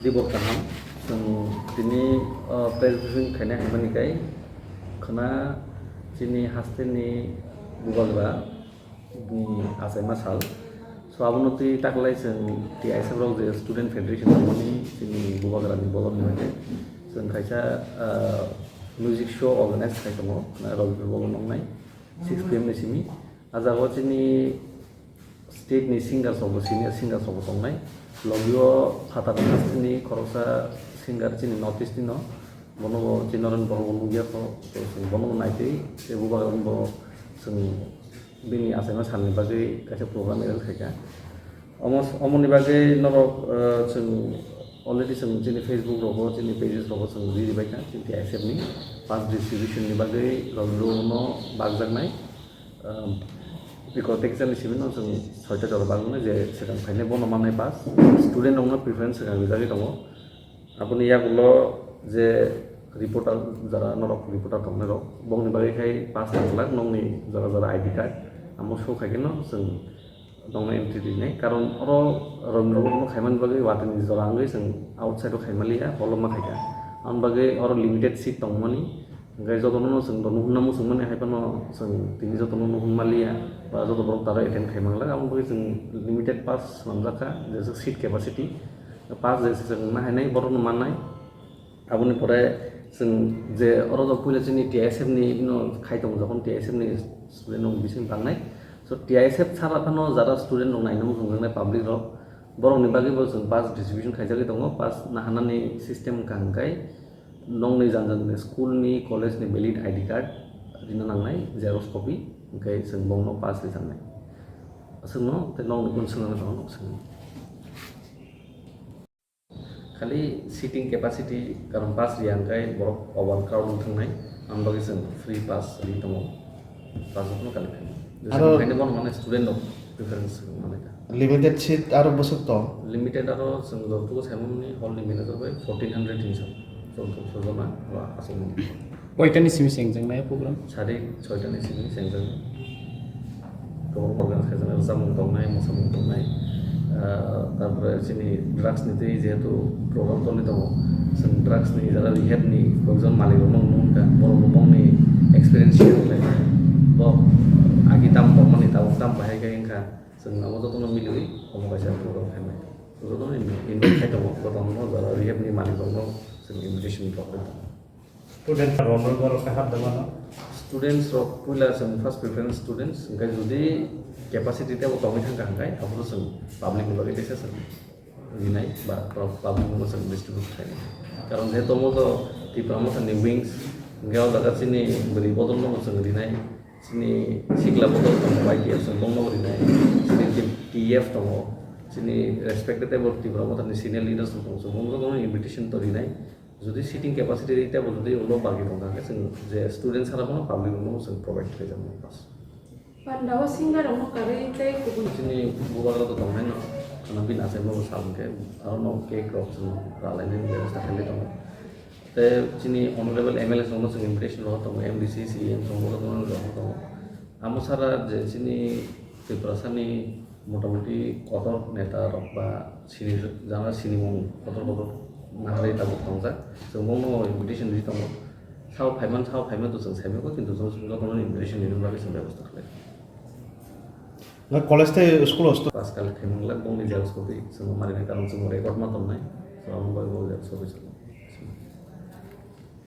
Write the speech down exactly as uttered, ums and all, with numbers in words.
Tibok kaham, chwng tini, o, press briefing khainai hwnmani kai khwna chini hasteni bubagra ni achaima sal. So, abono twi taklai chwng T I S F rok je student federation tongmani chini bubagrani bolongni bagwi chwng kaisa, ah, music show organize khai tongo, ah, Ravi Bhavan nongnai six P M ni simi. Ah jaga o chini state ni singers rok bo, senior singers rok bo tongnai. Logio phatar hasteni khoroksa singer chini North East ni no, bono bo chini Noren Borok bo nukya kho, to chwng bono bo naitwi, tei bubagra bo chwng bini achaima salni bagwi kaisa program arrange khaikha. Omo, omoni bagwi norok, eh, chwng already chwng chini Facebook rogo, chini pages rogo chwng ri ribaikha, chini T I S F ni pass distribution ni bagwi rok no bakjaknai. Um, bikol teksa ni simi no chwng soita jora bagwi je swkang phainai bono mannai pass. Student rok no preference swkang rijagwi tongo. Aboni yagulo je reporter, jara norok reporter tongnai rok, bongni bagwi khai pass nang glak, nokni jora jora I D card, amo show khai khe no chwng nokno entry rinai. Karon oro Rabindra Bhavan no khaimani bagwi watini jora wngwi chwng outside o khaimaliya, hall o ma khaikha. Aboni bagwi oro limited seat tongmani, hwnkhe jotono no chwng rw nuhunna muchungmani hai phano chwng tini jotono nuhunmaliya, ba joto borok tara attend khaimanglak, aboni bagwi chwng limited pass swnamjakha, je seat capacity. Pass je se chwng nahainai, borokno mannai. Aboni pore chwng je oro do puila chini T I S F ni no khai tongo, jokhon T I S F ni student rok bising tangnai. So T I S F sara phano jara student rok naina muchungjaknai public rok, borokni bagwi bo chwng pass distribution khaijagwi tongo. Pass nahanani system wngkha hwnkhe nokni jang jang ni school ni, college ni valid I D card rina nangnai, xerox copy, hwnkhe chwng bongno pass rijaknai. Aswkno tei nokni kun swngnani tongo nok swngnai. Khali seating capacity, karon pass riya hwnkhe borok overcrowd wng thangnai, aboni bagwi chwng free pass ri tongo, pass jotono kali phainai. Aro phainai bono mane student rok preference mane ka. Limited seat aro bwswk tong? Limited aro chwng jotogo saimani hall ni manager bai fourteen hundred hinwi sa, chwng thok sojona ba aswk mani. Koitani simi chengjaknai program? Sari soitani simi chengjaknai. Kwbangma program khaijak, rwchapmung tongnai, mosamung tongnai, ah, tarpore chini drugs ni twi jehetu program tongwi tongo, chwng drugs ni jara rehab ni koijon malik rokno nukha, borok bo bongni experience share khlainai, bo agi tam tongmani tabuk tam bahai khe wngkha, chwng abo jotono miliwi omo kaisa program khainai, jotono invite khai tongo, jotono jara rehab ni malik rokno chwng invitation rok khlai tongo. Student rok no borok khe hap da mano. Students rok puila chwng first preference students, hwnkhe jodi capacity tebo tongwi thangkha hwnkhe, aphuru chwng public ni bagwi teisa chwng rinai ba pro-, public no chwng distribute khlainai. Karon je tomo to Tipra Motha ni wings, hwnkhe o jaga chini bwrwi bodol no chwng rinai, chini sikla bodol tongo Y T F chwng bongno rinai, chini T F tongo, chini respected able Tipra Motha ni senior leaders rok tongo, chwng bongno invitation to rinai. Jodi seating capacity tei bo jodi ulo bagi tongkha khe chwng je student sara bono public rokno chwng provide khlai jaknai bas. Pandao singer rokno karwi tei kubun. Chini bubagra to tongnai no, ano bini achaima bo sal hwnkhe, aro no cake rok chwng ralainani bebosta khlai tongo. Tei chini honorable M L A rokno chwng invitation rok tongo, M D C, C E M rokno rok tongo. Amo sara je chini Tiprasani motamuti kotor neta rok ba sini jana sinimung kotor kotor naharwi tabuk tongjak. Chwng bono invitation ri tongo. Sao phaiman, sao phaiman to chwng saimano, kintu chwng jotono invitation rini bagwi chwng bebosta khlai. Na college tei school hosto. Pass kali khaimung lak bongni xerox copy chwng mari na karon chwng record ma tonnai. So amo bagwi bo xerox copy chwng.